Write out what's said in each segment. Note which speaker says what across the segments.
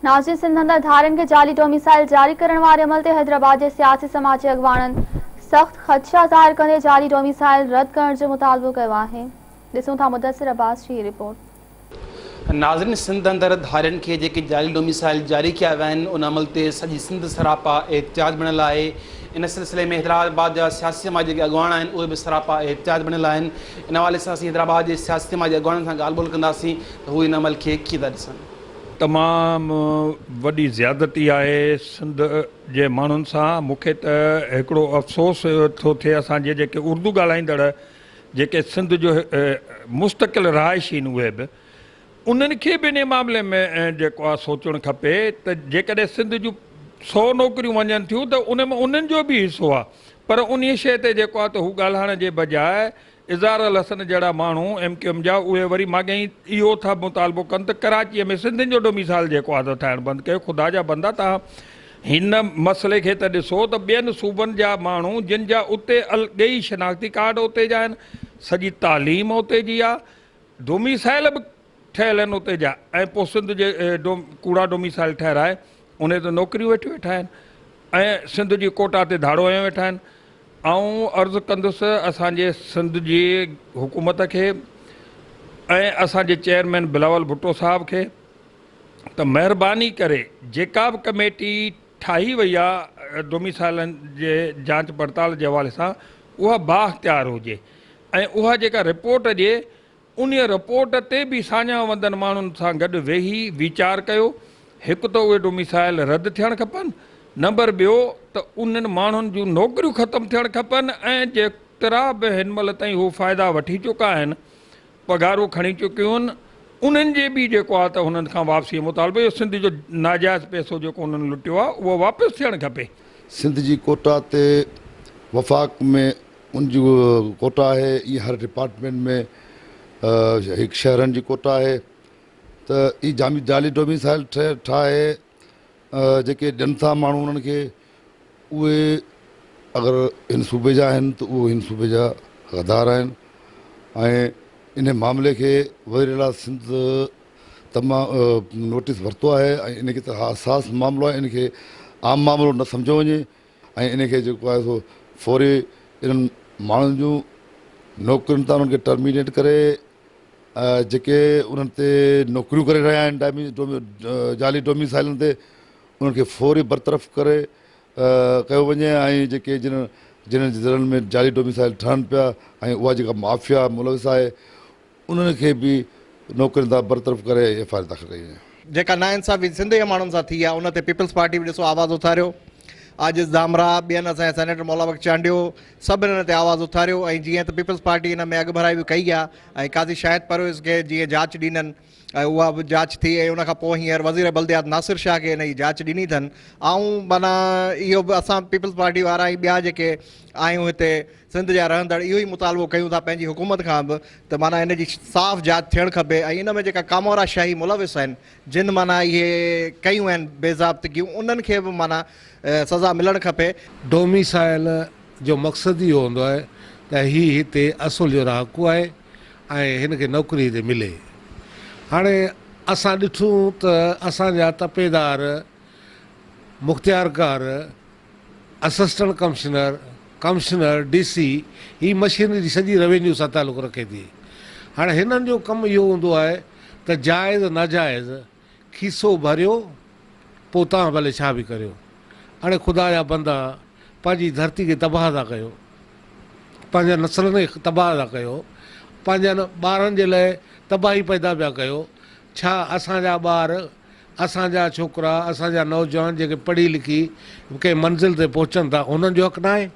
Speaker 1: ناظرين سنڌ اندر ڌارين کي جعلي ڊوميسائل جاري ڪرڻ واري عمل تي حيدرآباد جي سياسي سماجي اڳواڻن سخت خدشا ظاهر ڪندي جعلي ڊوميسائل رد ڪرڻ جو مطالبو ڪيو آهي ڏسون ٿا مدثر عباس جي هي رپورٽ.
Speaker 2: ناظرين سنڌ اندر ڌارين کي جيڪي جعلي ڊوميسائل جاري ڪيا ويا آهن ان عمل تي سڄي سنڌ سراپا احتجاج بڻيل آهي ان سلسلي ۾ حيدرآباد جا سياسي سماجي جيڪي اڳواڻ آهن اهي به سراپا احتجاج بڻيل آهن ان حوالي سان اسين حيدرآباد جي سياسي سماجي اڳواڻن سان ڳالهه ٻولهه ڪنداسين ته هو ان عمل کي ڪيئن ٿا ڏسن.
Speaker 3: تمام وڏي زيادتي آهي سنڌ جي ماڻهن سان مون کي ته هڪڙو افسوس ٿو ٿئي اسان جي جيڪي اردو ڳالهائيندڙ جيڪي سنڌ جو مستقل رهائشي آهن اهي به انهن کي به انهي معاملي ۾ جيڪو آهي سوچڻ کپي ته جيڪڏهن سنڌ جون سو نوڪريون وڃن ٿيون ته ان ۾ انهن جو به حصو آهي پر انهي شيء تي جيڪو آهي ته هو ڳالهائڻ جي بجاء اظهار الحسن جهڙا ماڻهو ايم ڪيو ايم جا اهي وري ماڳهين اهو ٿا مطالبو ڪن ته ڪراچيء ۾ سنڌين جو ڊوميسائل جيڪو آهي سو ٺاهڻ بند ڪيو خدا جا بندا توهان هن مسئلي کي ته ڏسو ته ٻين صوبن جا ماڻهو جن جا اتي الڳ ئي شناختي ڪارڊ اتي جا آهن سڄي تعليم اتي جي آهي ڊوميسائل به ٺهيل آهن اتي جا ۽ پوء سنڌ جي ڪوڙا ڊوميسائل ٺهرائي انهي تي نوڪريون ويٺيون ويٺا آهن ۽ سنڌ جي ڪوٽا تي ڌاڙو هنيو ويٺا آهن. آئون عرض ڪندس اسان جي سنڌ جي حڪومت کي ۽ اسان جي چيئرمين بلاول ڀٽو صاحب کي ته مهرباني ڪري جيڪا به ڪميٽي ٺاهي وئي آهي ڊوميسائلن جي جانچ پڙتال جي حوالي سان اها بااختيار هجي ۽ اها جيڪا رپورٽ ڏئي انهيء رپورٽ تي به ساڃاهه وندن ماڻهن سان گڏ ويهي ويچار ڪيو. هڪ ته اهي ڊوميسائل رد ٿيڻ کپن، نمبر ٻيو ته انهن ماڻهن جون نوڪريون ختم ٿيڻ کپن ۽ جيترا به هن مهل تائين هو فائدا وٺي چڪا آهن، پگهارون کڻي چڪيون آهن، انهن جي به جيڪو آهي ته هنن کان واپسيء جو مطالبو اهو سنڌ جو ناجائز پئسو جيڪو هنن لٽيو آهي اهو واپس ٿيڻ کپي.
Speaker 4: سنڌ جي ڪوٽا تي وفاق ۾ ان جي ڪوٽا آهي ائين هر ڊپارٽمينٽ ۾ هڪ شهرن جي ڪوٽا آهي ته هي جامي جعلي ڊوميسائل ٺاهي جيڪي ڏين ٿا ماڻهو انهن کي اهي اگر هن صوبي جا آهن ته اهو هن صوبي جا غدار آهن ۽ ان معاملي کي وزير اعليٰ سنڌ تمام نوٽيس ورتو آهي ۽ ان کي ته حساس معاملو آهي ان کي عام معاملو نه سمجهيو وڃي ۽ ان کي جيڪو آهي سو فوري انهن ماڻهن جون نوڪرين تان انهن کي ٽرمينيٽ ڪري جيڪي انهن تي نوڪريون ڪري رهيا آهن جعلي ڊوميسائلن تي انهن کي فوري برطرف ڪري ڪيو وڃي ۽ جيڪي جن جن ضلعن ۾ جعلي ڊوميسائل ٺهن پيا ۽ اها جيڪا مافيا ملوث آهي انهن کي به نوڪرين تان برطرف ڪري ايف I R داخل ڪئي وڃي.
Speaker 5: جيڪا ناانصافي سنڌ جي ماڻهن سان ٿي آهي ان تي پيپلز پارٽي به ڏسو آواز اٿاريو، عاجز ڌامراهه، ٻين اسان جا سينيٽر مولا بخش چانڊيو سڀ انهن تي آواز اٿاريو ۽ جيئن ته پيپلز پارٽي ان ۾ اڳڀرائي به ڪئي آهي ۽ قاضي شاهد پرويز کي جيئن جاچ ڏنن ۽ اها به جاچ ٿي ۽ ان کان پوء هينئر وزير بلديات ناصر شاهه کي ان جي جاچ ڏني اٿن آئون معنيٰ اهو به اسان پيپلز پارٽي وارا ۽ ٻيا جيڪي آهيون هتي سنڌ جا رهندڙ اهو ئي مطالبو ڪيون ٿا پنهنجي حڪومت کان به ته معنيٰ ان جي صاف جاچ ٿيڻ کپي ۽ ان ۾ جيڪا ڪامورا شاهي ملوث آهن جن معنيٰ اهي ڪيون آهن بي ضابطگيون انهن کي به معنيٰ سزا ملڻ کپي.
Speaker 6: ڊوميسائل جو مقصد اهو هوندو آهي ته هي هتي اصل جو رهاڪو آهي ۽ هن کي نوڪري هتي ملي. هاڻي اسان ڏٺون ته اسان جا تپيدار، مختيارڪار، assistant commissioner, commissioner, D C, هي مشينري سڄي روينيو سان تعلق رکي ٿي. هاڻي هنن جو ڪم اهو هوندو آهي ته جائز ناجائز کيسو ڀريو پوء توهان ڀلي ڇا به ڪريو. اڙي خدا جا بندا پنهنجي ڌرتي کي تباهه ٿا ڪيو، پنهنجن نسلن کي تباهه ٿا ڪيو، پنهنجن ٻارن جي لاء تباهي پيدا پيا ڪيو. ڇا اسان جا ٻار اسان جا ڇوڪرا، اسان جا نوجوان جيڪي پڙهي لکي ڪنهن منزل تي پهچن ٿا، انهن جو حق ناهي؟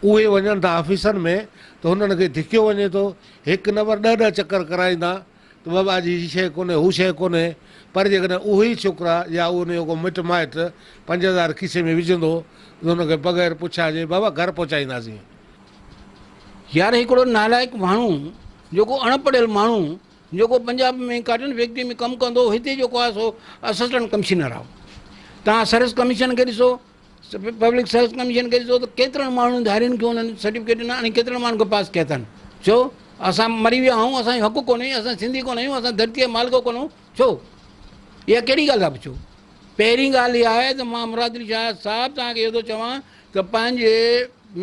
Speaker 6: اهي وڃن ٿا آفيسن ۾ ته هنن کي ڌڪيو وڃي ٿو، هڪ نه پر ڏهه ڏهه چڪر ڪرائيندا ته بابا اڄ هي شيء ڪونهي، هو شيء ڪونهي، پر جيڪڏهن اهي ئي ڇوڪرا يا ان جو ڪو مٽ مائٽ 5000 کيسي ۾ وجهندو ته هن کي بغير پڇا جي بابا گهر پهچائينداسين.
Speaker 7: يار هڪڙو نالائق ماڻهو جيڪو اڻ پڙهيل ماڻهو جيڪو پنجاب ۾ ڪاٽن فيڪٽري ۾ ڪم ڪندو هو هتي جيڪو آهي سو اسسٽنٽ ڪمشنر آهي. توهان سروس ڪميشن کي ڏسو، پبلڪ سروس ڪميشن کي ڏسو ته ڪيترن ماڻهن ڌارين کي انهن سرٽيفڪيٽ ڏنا ۽ ڪيترن ماڻهن کي پاس ڪيا اٿن. ڇو؟ اسان مري ويا آهيون، اسان جو حق ڪونهي، اسان سنڌي ڪونه آهيون، اسان ڌرتيء جا مالڪ ڪونه آهيون، ڇو؟ اها ڪهڙي ڳالهه ٿا پڇو؟ پهرين ڳالهه اها آهي ته مان مراد علي شاهه صاحب توهان کي اهو ٿو چوان ته پنهنجي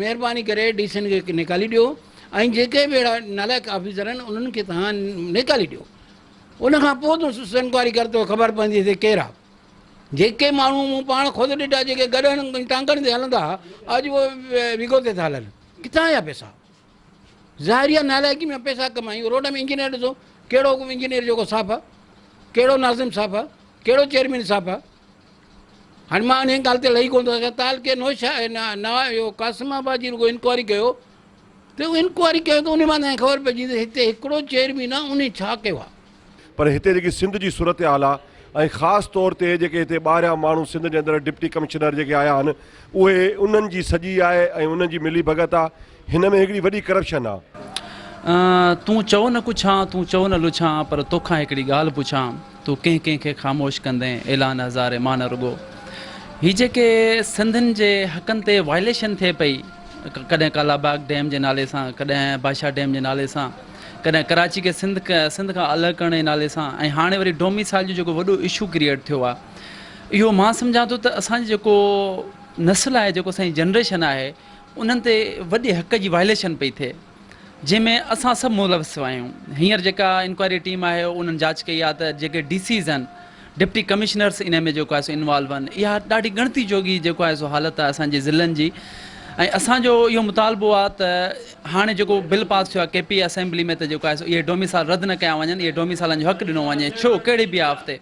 Speaker 7: مهرباني ڪري ڊي سين کي نيڪالي ڏيو ۽ جيڪي به اهڙا نالائق آفيسر آهن انهن کي توهان نيڪالي ڏيو ان کان پوء تون انڪوائري ڪر توکي خبر پوندي هتي ڪير آهي. جيڪي ماڻهو مون پاڻ خود ڏٺا جيڪي گڏهن ۽ ٽانگن تي هلندا ها اڄ اهي ويگو تي ٿا هلن. ڪٿان آيا پئسا؟ ظاهر اها نالائقي ۾ پئسا ڪمائي. روڊ ۾ انجنيئر ڏسو ڪهڙو انجنيئر جيڪو صاف آهي، ڪهڙو ناظم صاف آهي، ڪهڙو چيئرمين صاف آهي. هاڻي مان انهيء ڳالهه تي لهي ڪونه ٿو سگهان. تعلقي نوشاهه اهو قاسم آباد جي رڳو انڪوائري ڪيو ته انڪوائري ڪيو ته ان مان توهان کي خبر پئجي ته هتي هڪڙو چيئرمين آهي انهي ڇا ڪيو آهي.
Speaker 8: پر هتي جيڪي سنڌ جي صورتحال آ ۽ خاص طور تي جيڪي هتي ٻاهريان ماڻهو سنڌ جي اندر ڊپٽي ڪمشنر جيڪي آيا آهن اهي انهن جي سڄي آهي ۽ انهن جي ملي ڀڳت آ هن ۾ هڪڙي وڏي ڪرپشن آ.
Speaker 9: تون چئو نه ڪڇان، تون چئو نه لڇان، پر توکان هڪڙي ڳالهه پڇان، تون ڪنهن ڪنهن کي خاموش ڪندين، اعلان هزارين مان نه رڳو هي جيڪي سنڌين جي حقن تي وائليشن ٿئي پئي، ڪڏهن ڪالاباغ ڊيم جي نالي سان، ڪڏهن بادشاهه ڊيم جي نالي سان، ڪڏهن ڪراچي کي سنڌ سنڌ کان الڳ ڪرڻ جي نالي سان ۽ هاڻي وري ڊوميسائل جو جيڪو وڏو اشو ڪريئيٽ ٿيو آهي اهو مان سمجهان ٿو ته اسان جي جيڪو نسل آهي جيڪو اسان جي جنريشن آهي انهن تي وڏي حق جي وائليشن پئي ٿئي جنهن ۾ اسان سڀ ملوث آهيون هينئر جيڪا انڪوائري ٽيم آهي انهن جاچ ڪئي آهي ته جيڪي ڊي سيز آهن ڊپٽي ڪمشنرس انهي ۾ جيڪو آهي سو انوالو آهن اها ڏاڍي ڳڻتي جوڳي جيڪو آهي سو حالت آهي اسان جي ضلعن جي ۽ اسان جو اهو مطالبو آهي ته هاڻي جيڪو بل پاس ٿيو آهي ڪي پي اسيمبلي ۾ ته جيڪو آهي سو اهي ڊوميسائل رد نه ڪيا وڃن اهي ڊوميسائلن جو حق ڏنو وڃي ڇو ڪهڙي بي آف تي.